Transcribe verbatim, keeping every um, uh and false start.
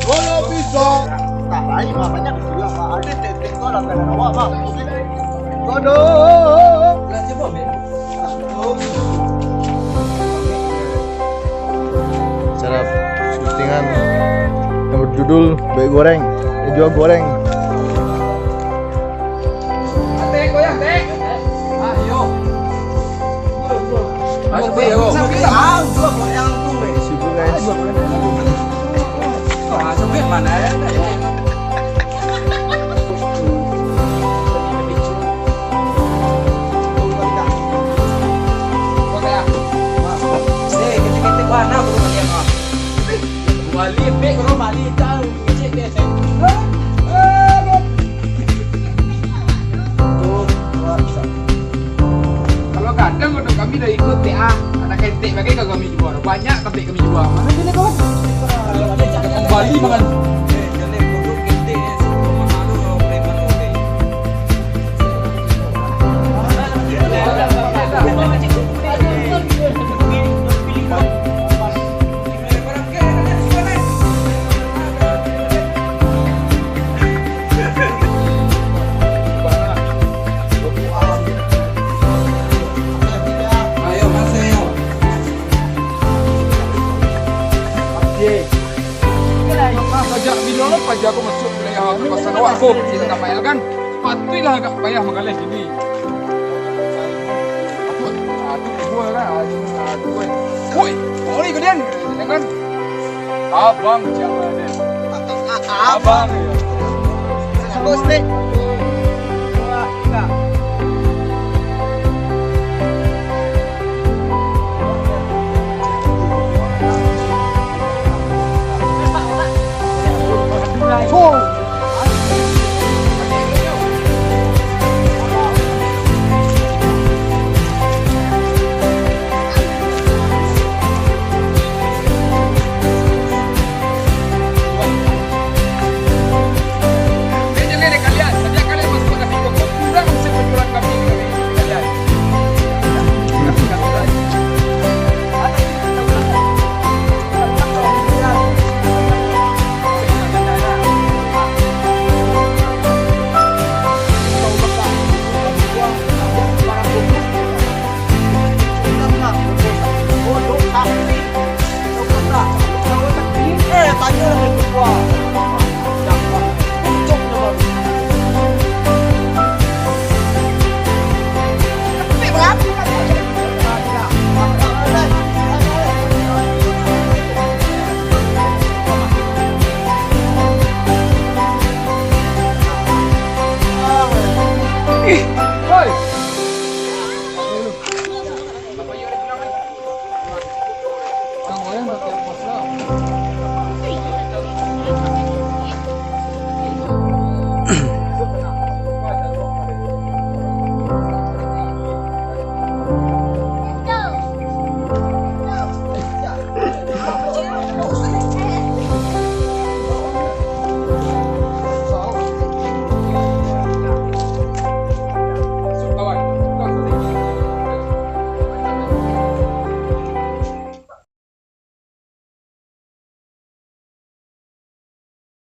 Kalau bisa. Tak lain, makanya dia, Pak. Ada teknik tu lah, kan, awak, Pak. Aduh. Acara syutingan yang berjudul Baik Goreng, eh, Jual Goreng. Sibuk, guys. Balik, bek, bro, balik, tahu. Kalau kadang untuk kami dah ikut T A, anak ketek bagai kalau kami jual. Banyak ketek kami jual. Mana sini, kawan? Kembali makan. Sejak bilo lo paja ko masuak wilayah kawasan awak ko, kita tak payah kan? Patuiklah agak payah manggaleh kini. Aduh, aduh, gua kan, aduh, aduh, eh. Woi, woi, kalian, jangan. Abang jangan, eh. Abang, ya. Bos, Dek.